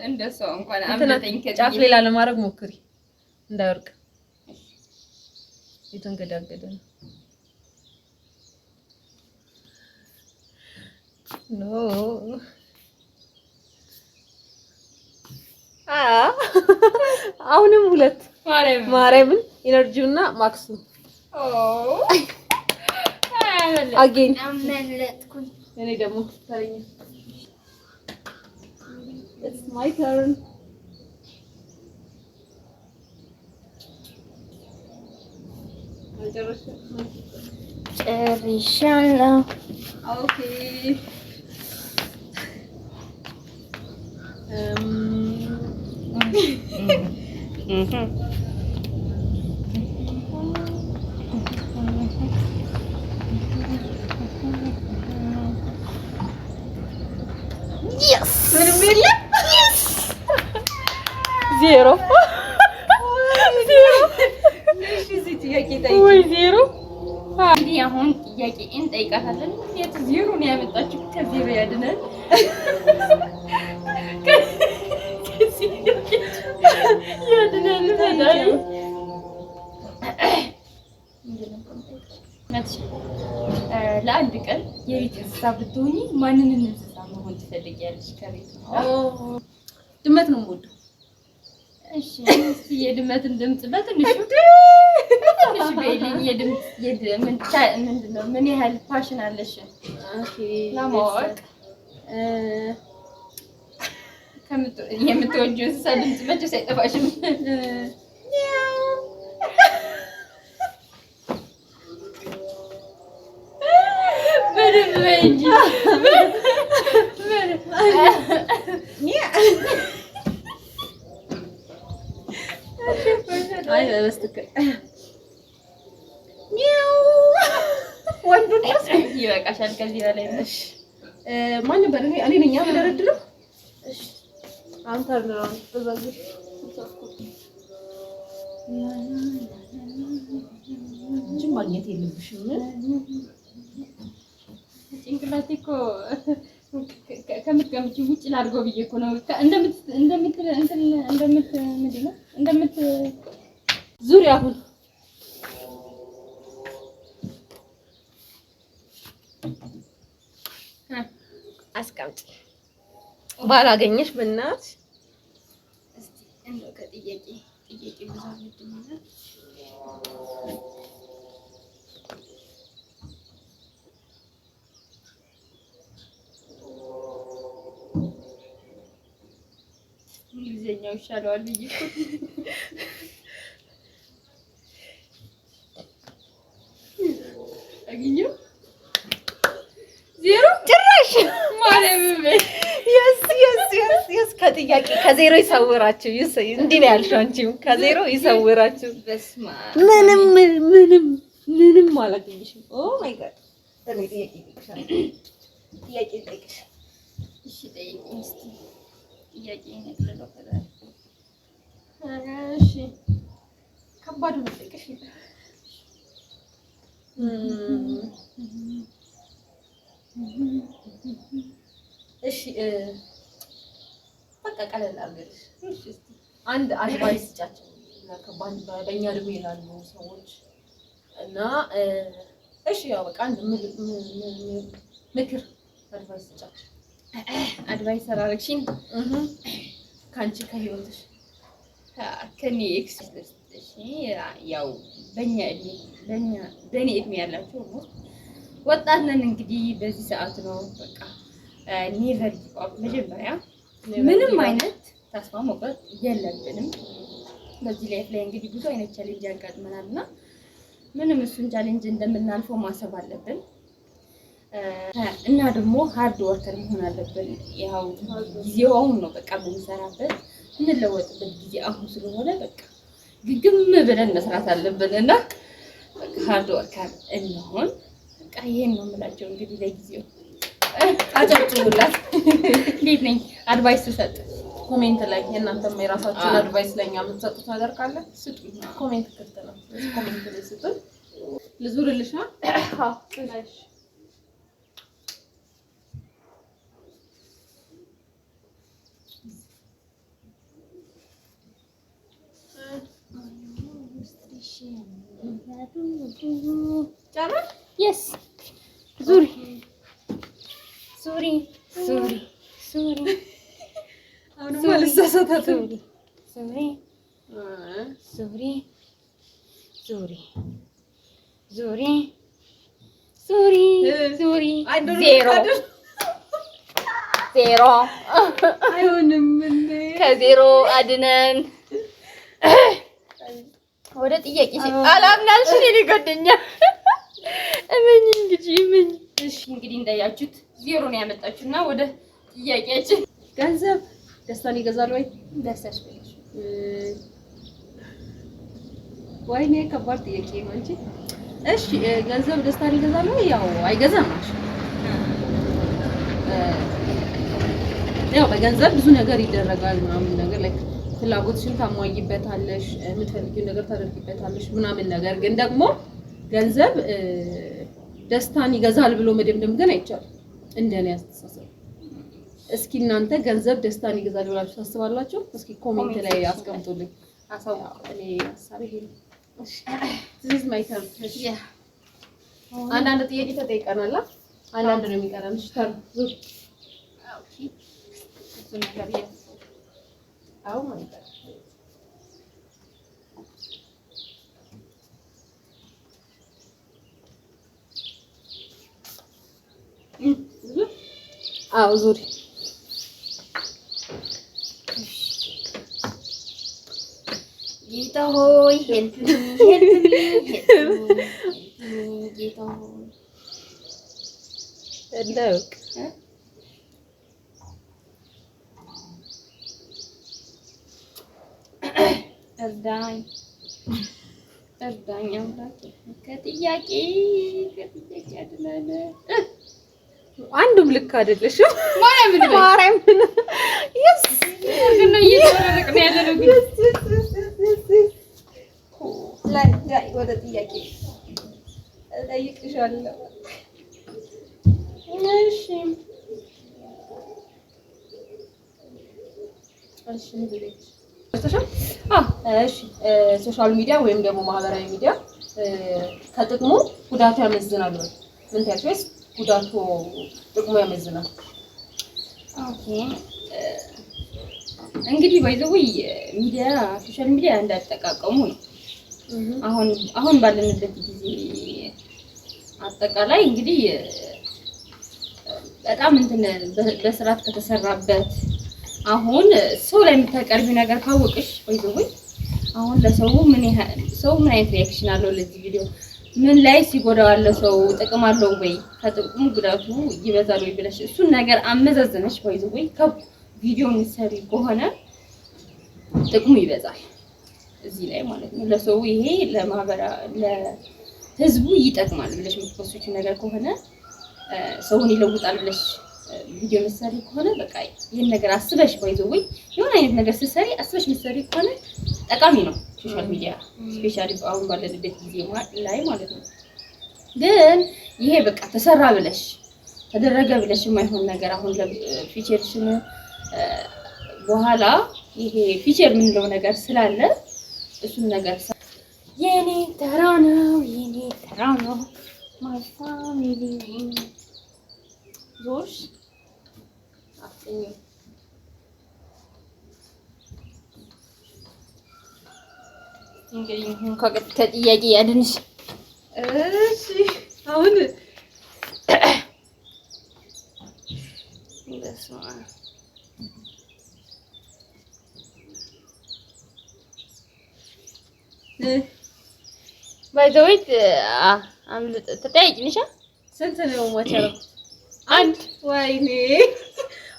እንደሷ እንኳን አምልጠኝ። ጫፍ ሌላ ለማድረግ ሞክሪ እንዳይወርቅ። የተንገዳገደ ነው። No፣ አሁንም ሁለት። ማርያምን energy ው እና ማክሱ again። አመለጥኩኝ። እኔ ደግሞ ተረኛ። It's my turn. ጨርሻለሁ። Okay, ምንም የለም። ዜሮ ወይ ዜሮ። እንግዲህ አሁን ጥያቄ እንጠይቃታለን። የት ዜሮ ነው ያመጣችው? ከዜሮ ያድነን። ከዜሮ ያድነን ፈጣሪ። ለአንድ ቀን የቤት እንስሳ ብትሆኚ ማንን እንስሳ መሆን ትፈልጊያለሽ? ከቤት ድመት ነው የምወደው። እሺ፣ እስኪ የድመትን ድምፅ በትንሹ በትንሹ በይልኝ። የድምፅ ምንድን ነው? ምን ያህል passion አለሽ ለማወቅ? የምትወጂው እንስሳ ድምፅ መቼስ አይጠፋሽም። በደንብ በይ እንጂ። አይ፣ በስትክክል ሚያው ወንዱ ድረስ። ይበቃሻል። ከዚህ በላይ እሺ፣ ማን ነበር? እኔ ነኝ የምደረድረው። እሺ፣ አሁን turn ነው። በዛ ጊዜ እንጂ ማግኘት የለብሽም። ጭንቅላቴ እኮ ከምትገምጪው ውጭ ላድርገው ብዬ እኮ ነው። እንደምት እንደምት እንትን እንደምት ምንድን ነው እንደምት ዙሪያ አሁን አስቀምጪ። ባላገኘሽ በእናትሽ። እስቲ እንደው ከጥያቄ ጥያቄ ብዛት ምንድን ነው? እንግሊዝኛው ይሻለዋል ብዬ እኮ አገኘሁ። ዜሮ። ጭራሽ። ማርያም በይ። Yes, ከጥያቄ ከዜሮ ይሰውራችሁ። Yes፣ እንዲህ ነው ያልሽው አንቺም ከዜሮ ይሰውራችሁ። በስመ አብ። ምንም ምንም ምንም አላገኘሽም። Oh my God። እኔ ጥያቄ እጠይቅሻለሁ። ጥያቄ እጠይቅሽ። እሺ፣ ጠይቂኝ እስኪ። ጥያቄ ነቅልለው ከዛሬ። እሺ፣ ከባዱ ነው የምጠይቅሽ። እሺ፣ በቃ ቀለል አድርገልሽ። እሺ፣ እስኪ። አንድ advice ስጫቸው በእኛ እድሜ ላሉ ሰዎች እና እሺ፣ ያው በቃ አንድ ምክር advice ስጫቸው። Advice አደረግሽኝ። ከአንቺ ከህይወትሽ። ከኔ experience። ያው በእኛ እድሜ በእኛ በእኔ እድሜ ያላችሁ almost ወጣት ነን። እንግዲህ በዚህ ሰዓት ነው በቃ never give up። መጀመሪያ ምንም አይነት ተስፋ መቁረጥ የለብንም። በዚህ life ላይ እንግዲህ ብዙ አይነት challenge ያጋጥመናል እና ምንም እሱን challenge እንደምናልፈው ማሰብ አለብን እና ደግሞ hard worker መሆን አለብን። ያው ጊዜው አሁን ነው፣ በቃ የምንሰራበት የምንለወጥበት ጊዜ አሁን ስለሆነ በቃ ግግም ብለን መስራት አለብን እና hard worker እንሆን። በቃ ይሄን ነው የምላቸው እንግዲህ ለጊዜው። አጨብጭቡላት። እንዴት ነኝ advice ስሰጥ? Comment ላይ የእናንተም የራሳችሁን advice ለኛ የምትሰጡት ነገር ካለ ስጡ። Comment ክፍት ነው። Comment ላይ ስጡን። ልዙርልሽ ነው። እሺ። ጨረስሽ? Yes, ዙሪ ዙሪ ዙሪ ዙሪ። አሁንማ አልሳሳታትም። ዙሪ ዙሪ ዙሪ ዙሪ ዙሪ ዙሪ ዙሪ። 0 0። አይሆንም እንዴ? ከዜሮ አድነን። ወደ ጥያቄ አላምናልሽን የኔ ጓደኛ፣ እመኝ እንግዲህ እመኝ። እሺ፣ እንግዲህ እንዳያችሁት 0 ነው ያመጣችሁ እና ወደ ጥያቄያችን። ገንዘብ ደስታን ይገዛል ወይ? ደስታሽ በልሽ። ወይኔ፣ ከባድ ጥያቄ ነው እንጂ። እሺ፣ ገንዘብ ደስታን ይገዛል ወይ? ያው አይገዛም። እሺ፣ ያው በገንዘብ ብዙ ነገር ይደረጋል ምናምን ነገር፣ like ፍላጎትሽን ታሟይበታለሽ፣ የምትፈልጊውን ነገር ታደርጊበታለሽ ምናምን ነገር፣ ግን ደግሞ ገንዘብ ደስታን ይገዛል ብሎ መደምደም ግን አይቻልም፣ እንደኔ አስተሳሰብ። እስኪ እናንተ ገንዘብ ደስታን ይገዛል ብላችሁ ታስባላችሁ? እስኪ comment ላይ አስቀምጡልኝ። አሳውቁ። እኔ ሀሳቤ ይሄ ነው። እሺ፣ this is my turn። እሺ፣ አንዳንድ ጥያቄ ተጠይቀናል። አንዳንድ ነው የሚቀረን። እሺ፣ turn ዙር። Okay፣ ብዙ ነገር Oh my God. ዙር። አዎ፣ ዙሪ። ጌታ ሆይ help me, help me, help me፣ ጌታ ሆይ። እንዳያውቅ። እ? እርዳኝ፣ እርዳኝ አምላኬ፣ ከጥያቄ አድነን። አንዱም ልክ አይደለሽም። ማርያምን በይ። ማርያምን፣ yes. ግን ነው እየተወራረቅን ያለ ነው ግን። ላይ ላይ ወደ ጥያቄ እጠይቅሻለሁ። እሺ እሺ፣ ምንድን ነው? እሺ፣ social media ወይም ደግሞ ማህበራዊ ሚዲያ ከጥቅሙ ጉዳቱ ያመዝናል ወይ? ምን ትያለሽ? ወይስ ጉዳቱ ጥቅሙ ያመዝናል? Okay፣ እንግዲህ by the way ሚዲያ፣ social media እንዳጠቃቀሙ ነው። አሁን አሁን ባለንበት ጊዜ አጠቃላይ እንግዲህ በጣም እንትን በስርዓት ከተሰራበት፣ አሁን ሰው ላይ የምታቀርቢው ነገር ካወቅሽ፣ by the way አሁን ለሰው ምን ያህል፣ ሰው ምን አይነት reaction አለው ለዚህ ቪዲዮ፣ ምን ላይ ሲጎዳው አለ፣ ሰው ጥቅም አለው ወይ፣ ከጥቅሙ ጉዳቱ ይበዛል ወይ ብለሽ እሱን ነገር አመዛዝነሽ by the way ከቪዲዮ የምትሰሪ ከሆነ ጥቅሙ ይበዛል እዚህ ላይ ማለት ነው። ለሰው ይሄ ለማህበራ ለህዝቡ ይጠቅማል ብለሽ የምትፖስቺው ነገር ከሆነ፣ ሰውን ይለውጣል ብለሽ ቪዲዮ ምትሰሪ ከሆነ፣ በቃ ይህን ነገር አስበሽ፣ by the way የሆነ አይነት ነገር ስትሰሪ አስበሽ ምትሰሪ ከሆነ ጠቃሚ ነው social media፣ especially አሁን ባለንበት ጊዜ ላይ ማለት ነው። ግን ይሄ በቃ ተሰራ ብለሽ፣ ተደረገ ብለሽ የማይሆን ነገር፣ አሁን future ሽን በኋላ ይሄ future የምንለው ነገር ስላለ እሱን ነገር የኔ ተራ ነው፣ የኔ ተራ ነው። My family ዞርሽ። አፍጥኚው። እንግዲህ ከጥያቄ ያድንሽ። እሺ፣ አሁን በስመ አብ። By the way አምልጥ ተጠያቂ ነሽ። ስንት ነው match ያደረኩት? አንድ። ወይኔ፣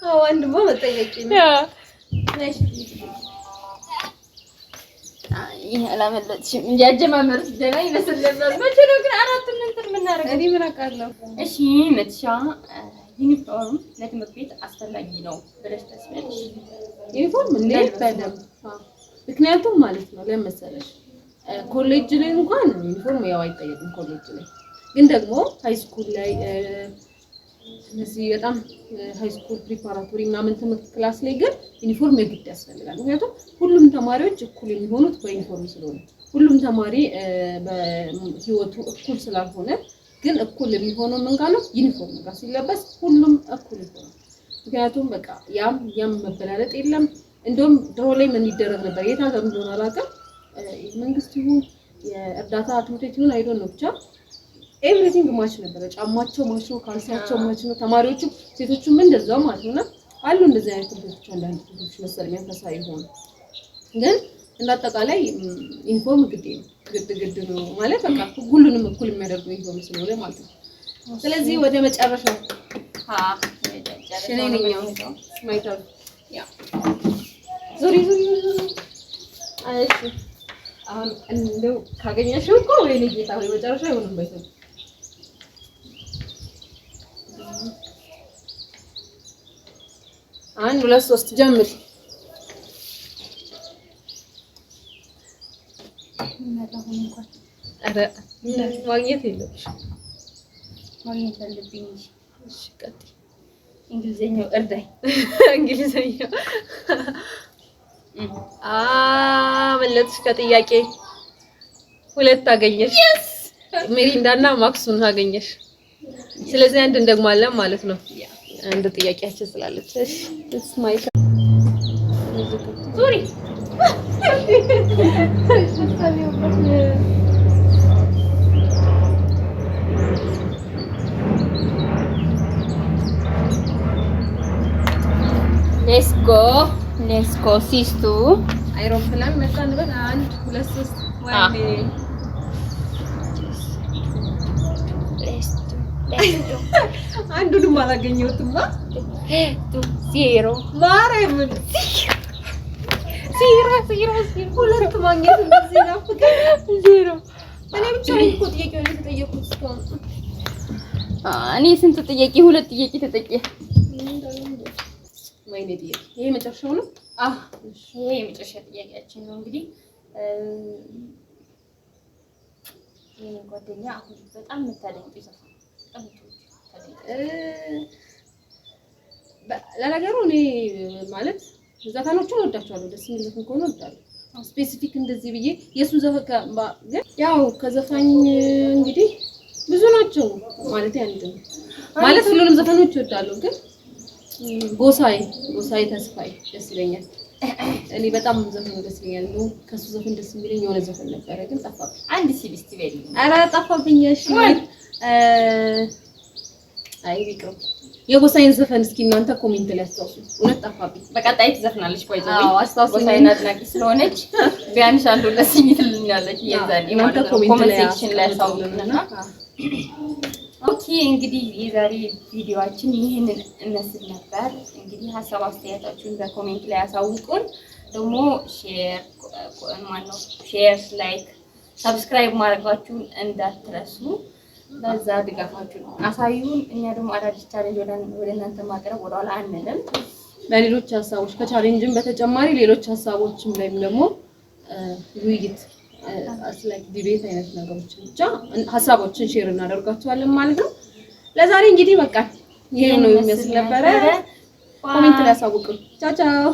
አዎ፣ አንድማ መጠየቂ ነው። ነሽ። ይሄ አላመለጥሽም እንጂ አጀማመርሽ ደህና ይመስል ነበር። መቼ ነው ግን አራቱን እንትን የምናደርገው? እኔ ምን አውቃለሁ? እሺ መትሻ፣ ዩኒፎርም ለትምህርት ቤት አስፈላጊ ነው ብለሽ ታስቢያለሽ? ዩኒፎርም እንዴ፣ በደንብ። ምክንያቱም ማለት ነው፣ ለምን መሰለሽ፣ ኮሌጅ ላይ እንኳን ዩኒፎርም ያው አይጠየቅም። ኮሌጅ ላይ ግን ደግሞ high school ላይ፣ እነዚህ በጣም high school preparatory ምናምን ትምህርት class ላይ ግን ዩኒፎርም የግድ ያስፈልጋል። ምክንያቱም ሁሉም ተማሪዎች እኩል የሚሆኑት በዩኒፎርም ስለሆነ ሁሉም ተማሪ በህይወቱ እኩል ስላልሆነ ግን እኩል የሚሆነው ምን ጋር ነው? ዩኒፎርም ጋር ሲለበስ ሁሉም እኩል ይሆናል። ምክንያቱም በቃ ያም ያም መበላለጥ የለም። እንደውም ድሮ ላይ ምን ይደረግ ነበር? የት ሀገር እንደሆነ አላውቅም። መንግስት ይሁን የእርዳታ ትምህርት ቤት ይሁን I don't know፣ ብቻ everything match ነበረ። ጫማቸው match ነው፣ ካልሲያቸው match ነው። ተማሪዎቹ ሴቶቹም እንደዛው ማለት ነው። እና አሉ እንደዚህ አይነት ትምህርት ቤቶች፣ አንዳንድ ትምህርት ቤቶች መሰለኝ መንፈሳዊ የሆኑ። ግን እንደ አጠቃላይ ዩኒፎርም ግድ ነው፣ ግድ ግድ ነው ማለት በቃ ሁሉንም እኩል የሚያደርጉ ዩኒፎርም ስለሆነ ማለት ነው። ስለዚህ ወደ መጨረሻው እኔ ነኝ አሁን ማይተር። Yeah. ዙሪ ዙሪ ዙሪ። እሺ፣ አሁን እንደው ካገኘሽው እኮ ወይኔ ጌታ ወይ መጨረሻ አይሆንም ባይሰው። አንድ፣ ሁለት፣ ሶስት፣ ጀምሪ። እንኳን ኧረ ማግኘት የለብሽም። ማግኘት አለብኝ እንጂ። እሺ ቀጥይ። እንግሊዝኛው እርዳኝ። እንግሊዘኛ አመለጥሽ ከጥያቄ። ሁለት አገኘሽ። ሚሪንዳና ማክሱን አገኘሽ። ስለዚህ አንድ እንደግማለን ማለት ነው። አንድ ጥያቄያችን ስላለች። እሺ፣ it's my ዙሪ። Let's go, let's go ሲስቱ። አይሮፕላን መጣ እንበል። አንድ፣ ሁለት፣ ሶስት። ወይኔ! Let's do. አንዱንም አላገኘሁትማ። Two, zero. ማርያምን! Zero, zero, zero. ሁለት ማግኘት እንደዚህ ናፍቀኝ። ዜሮ። እኔ ብቻ ነኝ እኮ ጥያቄውን የተጠየኩት እስካሁን። እኔ ስንት ጥያቄ? ሁለት ጥያቄ ተጠቂ። ወይኔ፣ ጥያቄ ይሄ መጨረሻው ነው። ይሄ የመጨረሻ ጥያቄያችን ነው። እንግዲህ የኔ ጓደኛ አሁን በጣም የምታደንቂው ዘፋኝ፣ በጣም የምትወጂው፣ የምታደንቂው? ለነገሩ እኔ ማለት ዘፈኖቹን እወዳቸዋለሁ። ደስ የሚል ዘፈን ከሆነ እወዳለሁ። Specific እንደዚህ ብዬ የእሱን ዘፈን ግን ያው ከዘፋኝ እንግዲህ ብዙ ናቸው ማለት አንድ ነው ማለት ሁሉንም ዘፈኖች እወዳለሁ። ግን ጎሳዬ ተስፋዬ ደስ ይለኛል። እኔ በጣም ዘፈኑ ደስ ይለኛል። እንደውም ከሱ ዘፈን ደስ የሚለኝ የሆነ ዘፈን ነበረ ግን ጠፋብኝ። አንድ ሲል እስቲ በይልኝ። ኧረ ጠፋብኝ። እሺ፣ አይ ይቅርብ። የጎሳዬን ዘፈን እስኪ እናንተ comment ላይ አስታውሱ። እውነት ጠፋብኝ። በቀጣይ ትዘፍናለች። ቆይ ዘ አዎ፣ አስታውሱኝ። ጎሳዬን አድናቂ ስለሆነች ቢያንስ አንድ ሁለት ስኝ ትልኛለች። የዛኔ እናንተ ማለት ነው። comment comment ላይ section ላይ አስቀምጡልንና አሳውቁንና። Okay፣ እንግዲህ የዛሬ ቪዲዮአችን ይህንን ይመስል ነበር። እንግዲህ ሀሳብ አስተያየታችሁን በ comment ላይ ያሳውቁን። ደግሞ share፣ ማነው፣ share፣ like፣ subscribe ማድረጋችሁን እንዳትረሱ። በዛ ድጋፋችሁን አሳዩን። እኛ ደግሞ አዳዲስ challenge ወደ እናንተ ማቅረብ ወደኋላ አንልም። በሌሎች ሀሳቦች ከ challenge ም በተጨማሪ ሌሎች ሀሳቦችም ላይም ደግሞ ውይይት like debate አይነት ነገሮችን ብቻ ሀሳቦችን share እናደርጋቸዋለን ማለት ነው። ለዛሬ እንግዲህ በቃ ይሄ ነው የሚመስል ነበረ። Comment ላይ አሳውቁን። ቻው ቻው።